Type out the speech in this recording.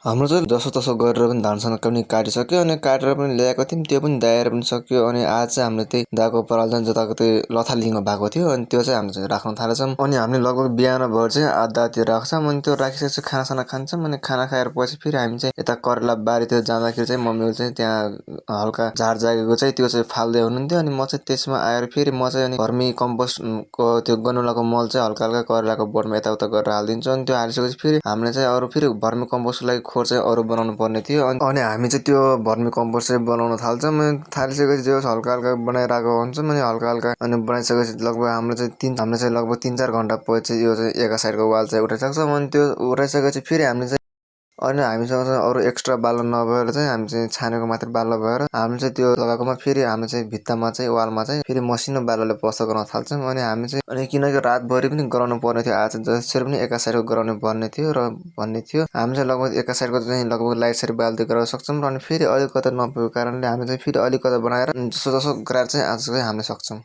हाम्रो चाहिँ जसोतसो गरेर पनि धानसँग पनि काटिसक्यो अनि काटेर पनि ल्याएको थियौँ, त्यो पनि दाएर पनि सक्यो। अनि आज चाहिँ हामीले त्यही दाको पराल चाहिँ जताकतै लथालिङ्ग भएको थियो अनि त्यो चाहिँ हामीले चाहिँ राख्न थालेछौँ। अनि हामीले लगभग बिहानभर चाहिँ आधातिर राख्छौँ अनि त्यो राखिसकेपछि खानासाना खान्छौँ। अनि खाना खाएर पछि फेरि हामी चाहिँ यता करेला बारीतिर जाँदाखेरि चाहिँ मम्मीले चाहिँ त्यहाँ हल्का झार जागेको चाहिँ त्यो चाहिँ फाल्दै हुनुहुन्थ्यो। अनि म चाहिँ त्यसमा आएर फेरि म चाहिँ अनि भर्मी कम्पोस्टको त्यो गनुलाको मल चाहिँ हल्का हल्का करेलाको बोटमा यताउता गरेर हालिदिन्छु। अनि त्यो हालिसकेपछि फेरि हामीले चाहिँ अरू फेरि भर्मी कम्पोस्टको लागि खोर चाहिँ अरू बनाउनु पर्ने थियो। अनि हामी चाहिँ त्यो भर्मी कम्पोस्ट चाहिँ बनाउन थाल्छौँ। अनि थालिसकेपछि जो हल्का हल्का बनाइरहेको हुन्छौँ। अनि हल्का हल्का अनि बनाइसकेपछि लगभग हामीले चाहिँ लगभग 3-4 घन्टा पछि यो चाहिँ एका साइडको वाल चाहिँ उठाइसक्छौँ। अनि त्यो उठाइसकेपछि फेरि हामीले चाहिँ अनि हामीसँग चाहिँ अरू एक्स्ट्रा बालुवा नभएर चाहिँ हामी चाहिँ छानेको मात्र बालुवा भएर हामी चाहिँ त्यो लगाएकोमा फेरि हामी चाहिँ भित्तामा चाहिँ वालमा चाहिँ फेरि मसिनो बालुवाले प्रस्तर गर्न थाल्छौँ। अनि हामी चाहिँ अनि किनकि रातभरि पनि गराउनु पर्ने थियो, आज जसरी पनि एका साइडको गराउनु पर्ने थियो र भन्ने थियो। हामी चाहिँ लगभग एका साइडको चाहिँ लगभग लाइट साइड बाल्दै गराउन सक्छौँ। र अनि फेरि अलिकता नपुगेको कारणले हामी चाहिँ फेरि अलिकता बनाएर जसो गराएर चाहिँ आज चाहिँ हामीले सक्छौँ।